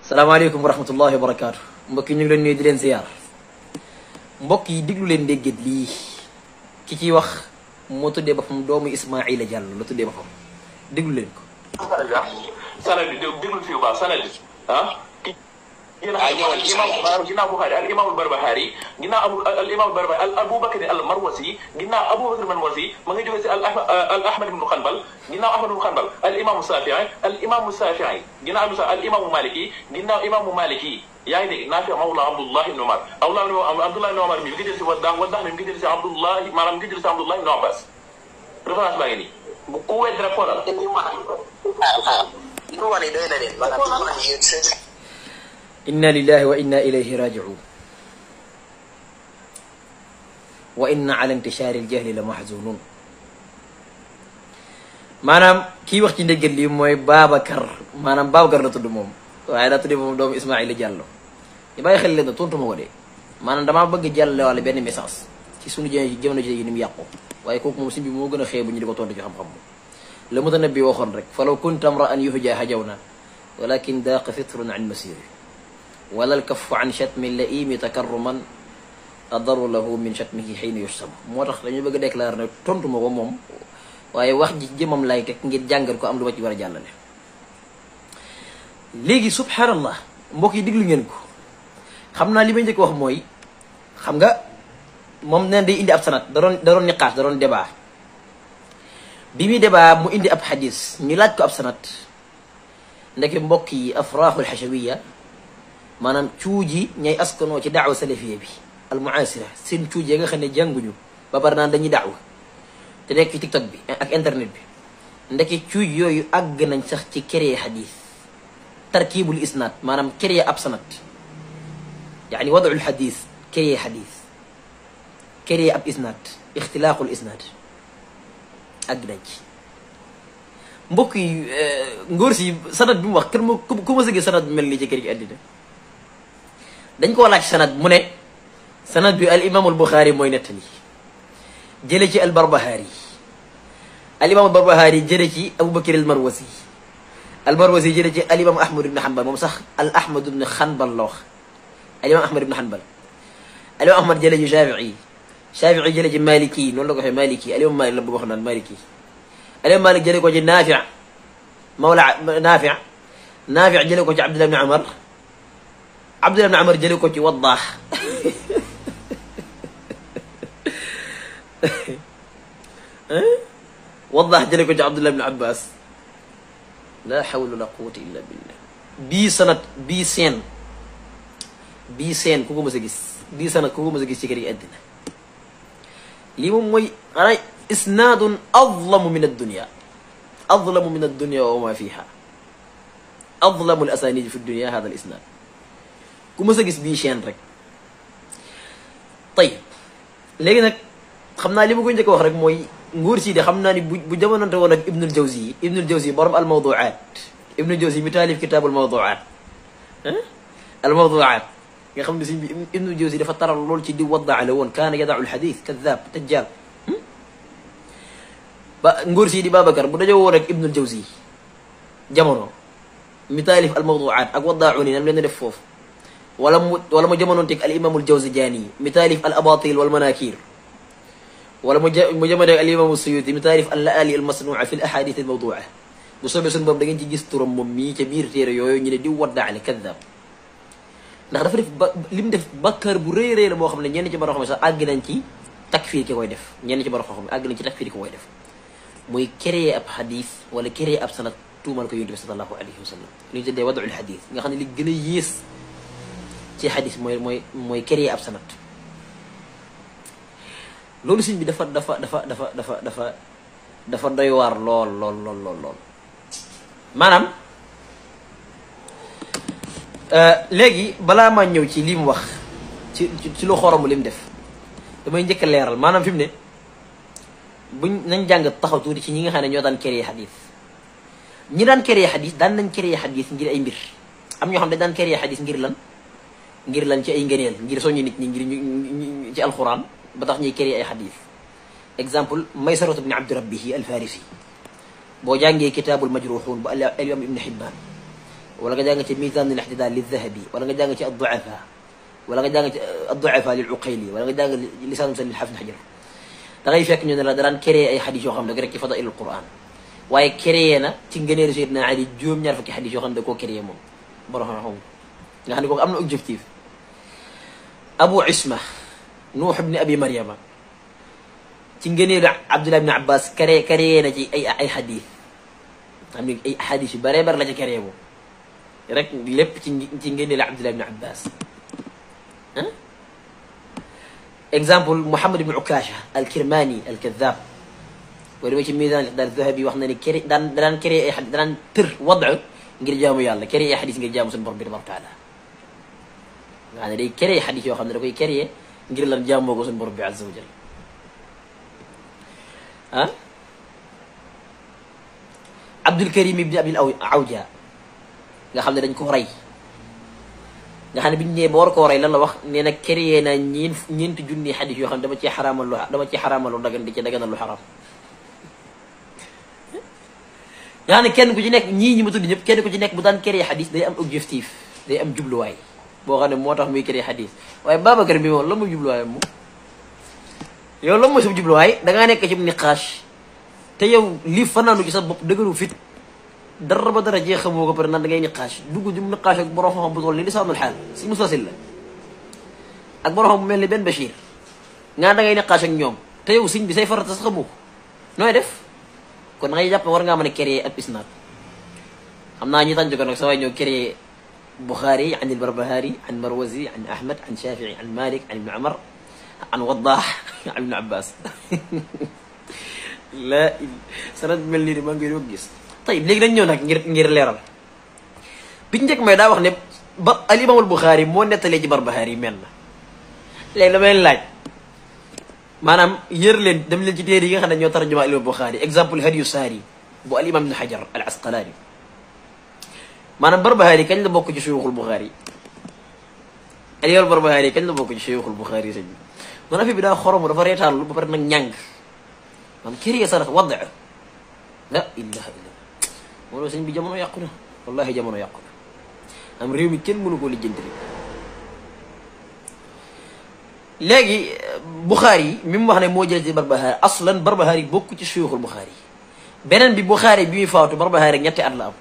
salaamaaleykum wa rahmatullahi wa barakaatu. mbokk yi ñu ngi leen nuyu di leen ziyaar. mbokk yi diglu leen dégget lii ki ciy wax moo tuddee boppam doomu Ismaila Diallo la tuddee boppam diglu leen ko. sanad bi déglu fii bu baax sanad bi ginnaaw Buxaari al imaamul Barbahari ginnaaw al imaamul Barbahari al Abubakar al Marwasi ginnaaw Abubakar al Marwasi ma nga jógee si al Ahmad ibnu Xanbal ginnaaw Ahmad ibnu Xanbal al imaamu Safii ginnaaw al imaamu Maliki ginnaaw imaamu Maliki yaa ngi dégg Naafi mawla Abdullah ibnu Umar Abdullah ibnu Umar mi ngi jël si Waddah mi ngi jël si Abdullah maanaam mi ngi jël si Abdullah ibnu Abbas référence baa ngi nii bu ku wedd rek xoolal inna lillahi wa inna ilayhi raji'un wa inna ala intishaari aljahli la mahzunun. maanaam kii wax ci ndéggal lii mooy Babacar maanaam Babacar la tudd moom waaye daa tudd moom doomu Ismaila Diallo ñu bàyyi xel leen na tontu ma ko de maanaam damaa bëgg jàlle wala benn message ci sunu jamono ji ni mu yàqu waaye kooku moom si bi moo gën a xeebu ñu di ko tontu ci xam-xam moom la Mutanabbi waxoon rek falaw kunta imra'an yuhja hajawna walakin daaqa fitrun an masiri wala alkaffu an chatmi laimi takarruman adaru lahu min chatmihi xiina yussam. moo tax dañu bëgg a déclarer ne tontu ma ko moom waaye wax ji jëmam lay teg ngir jàngal ko am lu ma ci war a jàllale. léegi subhanallah mbokk yi diglu ngeen ko xam naa li may njëkk wax mooy xam nga moom neen day indi ab sanat da doon niqaas da doon débat bi muy débat mu indi ab xadis ñu laaj ko ab sanat ndeke mbokk yi afraaxul xachawiya maanaam cuuji ñay askanoo ci daawa salafiya bi almuasira seen cuuj nga xam ne jànguñu ba pare naan dañuy daawa te nekk ci tiktok bi ak internet bi ndeke cuuj yooyu àgg nañ sax ci créer xadis tarkibul isnad maanaam créer ab sanat yaani wadul xadis créer xadis créer ab isnad ixtilaaqul isnad àgg nañ ci mbokk yi ngóor si sanat bi mu wax kër ku ma sëgee sanat bi mel nii ci kër gi àddina dañ koo laaj sanad mu ne sanad bi al imaamul Buxaari mooy nettali jële ci al Barbahari al imaamul Barbahari jële ci Abubakar al Marwasi jële ci al imaam Ahmad ibn Hanbal moom sax al Ahmad ibn Hanbal la wax al imaam Ahmad ibn Hanbal al imaam Ahmad jële ci Shafii jële ci Maliki noonu la ko waxee Maliki al imaam Malik la bëgg wax naan Maliki al imaam Malik jële ko ci Naafi mawla Naafi jële ko ci Abdullah ibn Umar Abdullah ibn Umar jële ko ci Waddah Waddah jële ko ci Abdullah ibn Abbas la hawla wala quwwata illa billah bii sanat bii seen ku ko mës a gis bii sanat ku ko mës a gis ci kër yi àddina lii moom mooy xanaa isnaadun azlamu min addunia wa ma fiha azlamu al asanid fi dunia hada al isnad ku mës a gis bii chaîne rek tey léegi nag xam naa li ma koy njëkk a wax rek mooy nguur si de xam naa ni bu jamonante woon ak Ibnul Jawzi borom al mawduat Ibnul Jawzi mi taalif kitaab al mawduat nga xam ne si bi Ibnul Jawzi dafa taral lool ci di waddaa la woon kaana yadaau alxadis kadab dajjal ba nguur si di Babacar bu dajoo woon ak Ibnul Jawzi jamono mi taalif al mawduat ak waddaacu ni nam leen def foofu wala mu jamonoonteeg al imaamul Jawzijaani mi taalif al abatil wal manakir wala mu jamono al imaamu Suyuti mi taalif al laali al masnuuca fi l ahadith al mawduuca bu soobee suñu boobu da ngeen ci gis turam moom mii ca biir téere yooyu ñu ne di waddaale kadab ndax dafa def li mu def bakkaar bu rëy rëy la boo xam ne ñenn ci borom xam ne sax àgg nañ ci takfiir ki koy def ñenn ci borom xam ne àgg nañ ci takfiir ki koy def muy créer ab xadis wala créer ab sanad tuumal ko yonent bi sallallahu alayhi wa sallam li ñu tuddee wadul xadis nga xam ne li gën a yées ci xadis mooy créer ab sanad loolu sëñ bi dafa doy waar lool maanaam léegi balaa maa ñëw ci li mu wax ci lu xoromu li mu def damay njëkk a leeral maanaam fi mu ne buñ nañ jàng taxaw tuuti ci ñi nga xam ne ñoo daan créer xadis ñi daan créer xadis daan nañ créer xadis ngir ay mbir am ñoo xam ne daan créer xadis ngir lan ci ay ngëneel ngir soññu nit ñi ngir ci alquran ba tax ñuy créer ay xadis exemple Maysaratu bni Abdi Rabbihi al-Farisi boo jàngee kitaabul majruxuun bu al imam Ibn Hibbaan wala nga jàng ci mizan al-i'tidal lil-dhahabi wala nga jàng ci ad-du'afa wala nga jàng ci ad-du'afa lil-uqayli wala nga jàng lisan musal lil-hafiz Hajar da ngay fekk ñu ne la daan créé ay xadis yoo xam ne rek ci fadailul Quran waaye créé na ci ngëneelu Seydina Ali juróom-ñaar fukki xadis yoo xam ne da koo créé moom borom xam nga xam ne kooku am na objectif. Abu Isma Nuux ibn Abi Maryama ci ngëneelu Abdullah ibn Abbas créé na ci ay xadis xam ne ay xadis yu bare bare la ci créé moom rek lépp ci ngëneelu Abdullah ibn Abbas. exemple Muhammad ibn Ukasha al-Kirmani al-Kadhab boo demee ci Mizan al-Dhahabi wax na ni daan créé ay xadis daan tër wad ngir jaamu yàlla créé ay xadis ngir jaamu suñu borom bi tabaraka taala nga xam ne day créé xadis yoo xam ne da koy créé ngir lan jaamoo ko suñu borom bi azza wa jalla ah Abdul Karim ibn Abil Awja nga xam ne dañ ko rey nga xam ne biñu ñëwee ba war koo rey lan la wax nee na créé na ñeenti junni xadis yoo xam ne dama ci xaraamal lu dagan di ci daganal lu xaraam nga xam ne kenn ku ci nekk ñi ma tudd ñëpp kenn ku ci nekk bu daan créé xadis day am objectif day am jubluwaay boo xam ne moo tax muy créé xadis waaye Babacar bi moom lan mooy jubluwaayam moom yow lan mooy sa jubluwaay da ngaa nekk ci niqaash te yow lii fanaanu ci sa bopp dëgëru fit dara ba dara jeex xamoo ko pare naan da ngay niqaash dugg jum niqaash ak borom xam-xam bu toll ni lisaanul xaal si musasil la ak borom xam bu mel ni benn Bachir nga da ngay niqaash ak ñoom te yow siñ bi say farata sax xamoo nooy def kon da ngay jàpp war ngaa mën a créer ab isnaad xam naa ñi tànn ko nag sa waay ñoo créer Bukhari an al-Barbahari an Marwazi an Ahmad an Shafi'i an Malik an Ibn Umar an Waddah an Ibn Abbas la sanad mel nii de maa ngi koy gis. tey léegi dañ ñëw nag ngir leeral bi njëkk may daa wax ne ba al imam al Bukhari moo nettalee ci Barbahari mel na léegi dama leen laaj maanaam yër leen dem leen ci téere yi nga xam ne ñoo tarjuma al imam Bukhari exemple Hadyu Saari bu al imam Ibn Hajar al Asqalani maanaam Barbahari kañ la bokk ci suyuxul Bukhari al imam Barbahari kañ la bokk ci suyuxul Bukhari sëñ bi man affaire bi daa xoromu dafa reetaanlu ba pare nag ñàng maanaam kër sa wadd la ilaha illa moo sëñ bi jamono yàqu na wallahi jamono yàqu na am réew mi kenn mënu koo lijjanti léegi Bukhari mi mu wax ne moo jël ci Barbahari aslan Barbahari bokk ci suyuxul Bukhari beneen bi Bukhari bi muy faatu Barbahari rek ñetti at la am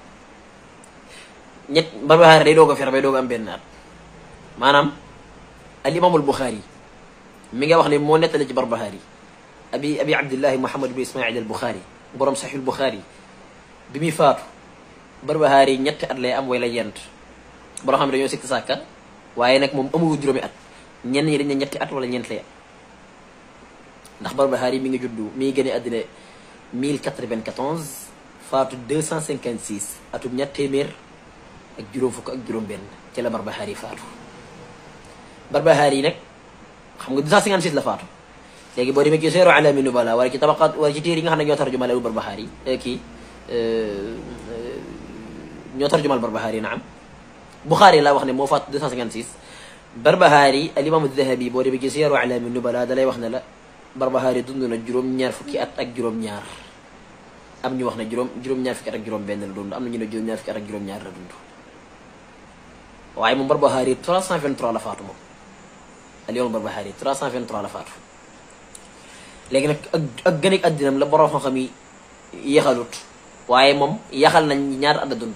Barbahari day doog a fer bay doog a am benn at maanaam al imaamul Bukhari mi nga wax ne moo nettali ci Barbahari abi Abdillahi Muhammad bin Ismail al Bukhari borom Sahih Bukhari bi muy faatu Barbahari ñetti at lay am way la yent boo xam ne dañoo sikki sàkka waaye nag moom amul juróomi at ñenn ñi dañ ne ñetti at wala ñeent lay am ndax Barbahari mi ngi juddu mi ngi gën a àddina 1094 faatu 256 atum ñett téeméer ak juróom fukk ak juróom benn ci la Barbahari faatu Barbahari nag xam nga 256 la faatu léegi boo demee ci Siyar A'laami Nubala wala ci tabaqaat wala ci téere yi nga xam ne ñoo tarjumal al Barbahari kii ñoo tarjumal Barbahari naam Bukhari laa wax ne moo faatu 256 Barbahari al imam Dhahabi boo demee ci Siyar A'laami Nubala da lay wax ne la Barbahari dund na juróom-ñaar fukki at ak juróom-ñaar am ñu wax ne juróom-ñaar fukki at ak juróom-benn la dund am na ñu ne juróom-ñaar fukki at ak juróom-ñaar la dund waaye moom Barbahari 323 la faatu moom al imam Barbahari 323 la faatu léegi nag ak gën ak addinam la borom xam-xam yi yaxalut waaye moom yaxal nañ ñaar at la dund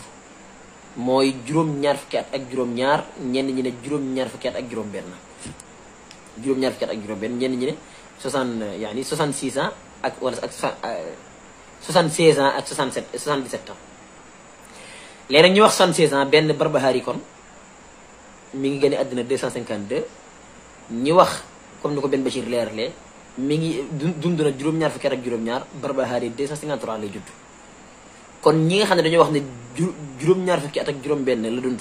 mooy juróom-ñaar fukki at ak juróom-ñaar ñenn ñi ne juróom-ñaar fukki at ak juróom-benn juróom-ñaar fukki at ak juróom-benn ñenn ñi ne 66 ans ak wala ak 76 ans ak 77 ans léegi nag ñu wax 76 ans benn Barbahari kon mi ngi gën a addina 252 ñi wax comme ni ko benn Bachir leeralee mi ngi dund na juróom-ñaar fukki at ak juróom-ñaar Barbahari 253 lay judd kon ñi nga xam ne dañoo wax ne juróom-ñaar fukki at ak juróom-benn la dund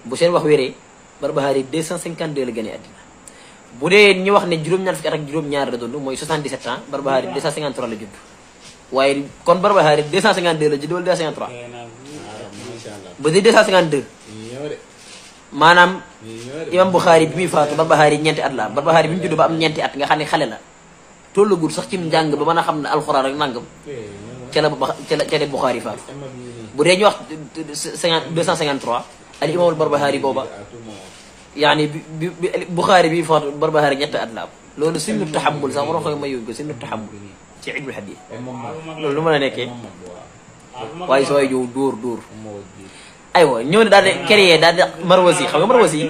bu seen wax wéree Barbahari 252 la gën a addina bu dee ñi wax ne juróom-ñaar fukki at ak juróom-ñaar la dund mooy 77 ans Barbahari 253 la judd waaye kon Barbahari 252 la judd wala 253 ba dee 252 maanaam imam Bukhari bi muy faatu Barbahari ñeenti at la am Barbahari bi mu judd ba am ñeenti at nga xam ne xale la tollagul sax ci njàng ba mën a xam ne alxuraan rek nangam ca la Bukhari faatu bu dee ñu wax 253 al imam al Barbahari booba yaani bi Buxaari bi faatu Barbahari ñetti at la am loolu sinnu taxamul sax waroon xam ma yóbbu ko sinnu taxamul ci ilmul hadith loolu lu mën a nekkee waaye sooy jow dóor aywa ñëw ne daal di créé daal di Marwazi xam nga Marwazi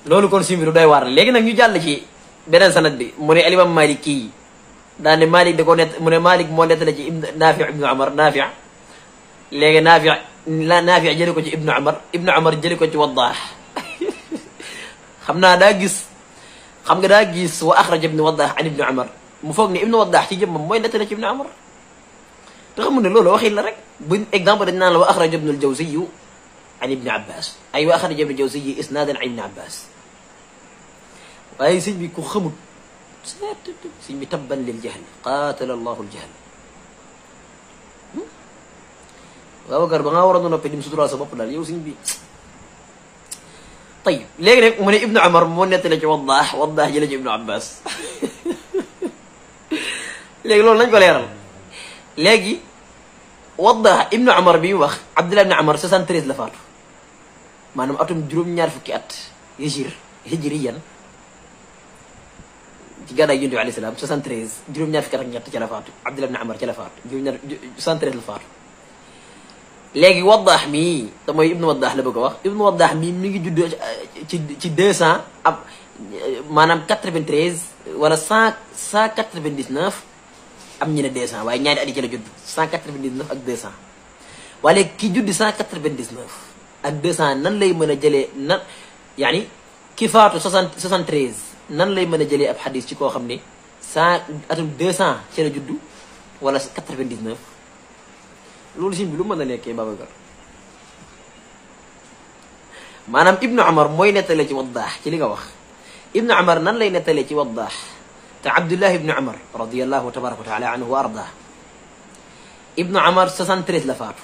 loolu kon simbi du doy waar léegi nag ñu jàll ci beneen sanad bi mu ne al imam Malik kii daal ne Malik da ko net mu ne Malik moo nettale ci Naafi ibnu Umar Naafi léegi Naafi jële ko ci ibnu Umar jële ko ci Waddah xam naa daa gis wa axraja ibnu Waddah an ibnu Umar mu foog ni ibnu Waddah ci jëmmam mooy nettale ci ibnu Umar te xamul ne loolu waxin la rek bu exemple dañ naan la wa axraja ibnu al-Jawziyyu an ibni Abbas ay wa axraja ibnu al-Jawziyyi isnaadan an ibni Abbas waaye sëñ bi ku xamut sëñ bi tabban lil jahl qaatala allahu al-jahl Babacar ba nga war a noppi dim suturaal sa bopp daal yow sëñ bi tayib léegi nag mu ne ibnu Umar moo nettale ci Waddah jële ci ibnu Abbas léegi loolu nañ ko leeral léegi Waddah ibnu Umar bi wax Abdullah ibnu Umar 73 la faatu maanaam atum juróom-ñaar fukki at hijriyan ci gàddaay Yonent bi alayhi salaam 73 juróom-ñaar fukki at ak ñett ca la faatu Abdullah ibnu Umar ca la faatu juróom-ñaar 73 la faatu léegi Waddah mii te mooy ibnu Waddah la bëgg a wax ibnu Waddah mii mi ngi judd ci 200 ab maanaam 93 wala 199 am ñu ne 200 waaye ñaari at yi ci la judd 199 ak 200 waaye ki judd 199 ak 200 nan lay mën a jëlee nan yaani ki faatu 73 nan lay mën a jëlee ab xadis ci koo xam ne 200 ci la judd wala 99 loolu sim bi lu mën a nekkee Babacar maanaam ibnu Umar mooy nettale ci Waddah ci li nga wax ibnu Umar nan lay nettale ci Waddah te Abdullah ibnu Umar radiyallahu tabaraka wa taala anhu wa arda ibnu Umar 73 la faatu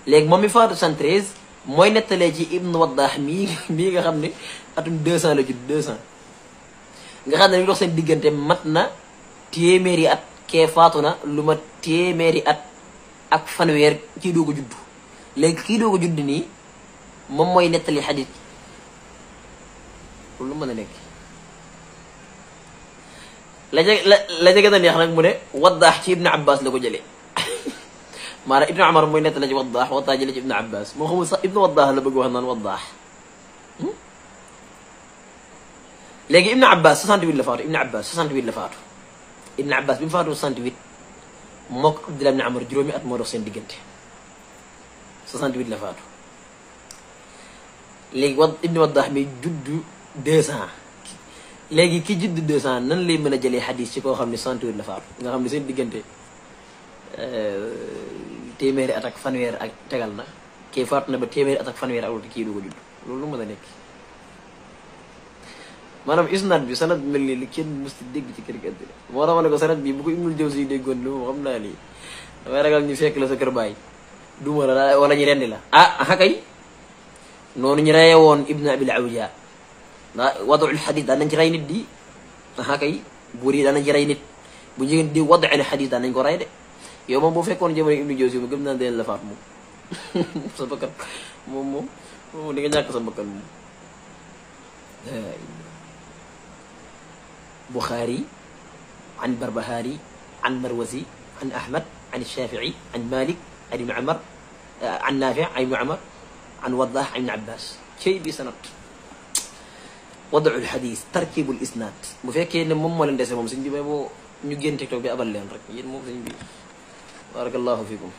léegi moom mi faatu 73 mooy nettalee ci ibnu Waddah mii nga xam ne atum 200 la judd 200 nga xam ne li dox seen diggante mat na téeméeri at kee faatu na lu ma téeméeri at ak fanweer kii doog a judd léegi kii doog a judd nii moom mooy nettali xadis loolu lu mën a nekk la jege na neex nag mu ne Waddah ci ibnu Abbas la ko jëlee maanaam ibnu Umar mooy nettali ci Waddah jëlee ci ibnu Abbas moo xamul sax ibnu Waddah la bëgg wax naan Waddah léegi ibnu Abbas 68 la faatu ibnu Abbas 68 la faatu ibnu Abbas bi mu faatu 68 mook Abdullah ibn Umar juróomi at moo dox seen diggante 68 la faatu léegi ibnu Waddah mi juddu 200 léegi ki juddu 200 nan lay mën a jëlee xadis ci koo xam ne 68 la faatu nga xam ne seen diggante téeméeri at ak fanweer ak tegal na kii faatu na ba téeméeri at ak fanweer ak wala kii du ko judd loolu lu mën a nekk maanaam isnad bi sanad bi mel nii li kenn musti dégg ci kër gi àddina moo tax ma ne ko sanad bi bu ko Ibnul Jawzi déggoon lu moom xam naa lii damay ragal ñu fekk la sa kër baay duma la wala ñu rendi la kay noonu ñu reye woon Ibn Abil Awja wadul xadis daan nañ ci rey nit di kay buur yi daan nañ ci rey nit bu njëgeen di wadu al xadis daan nañ ko rey de yow moom boo fekkoon jamono Ibnul Jawzi moom gëm naa deen la faat moom sa bakkan moom di nga ñàkk sa bakkan moom Bukhari an Barbahari an Marwazi an Ahmad an Shafi'i an Malik an Ibn Umar an Nafi' an Ibn Umar an Waddah an Ibn Abbas cey bi sanad wadu al-hadith tarkibu al-isnad bu fekkee ne moom moo leen dese moom sëñ bi may boo ñu génn TikTok bi abal leen rek yéen moom sëñ bi barakallahu fikum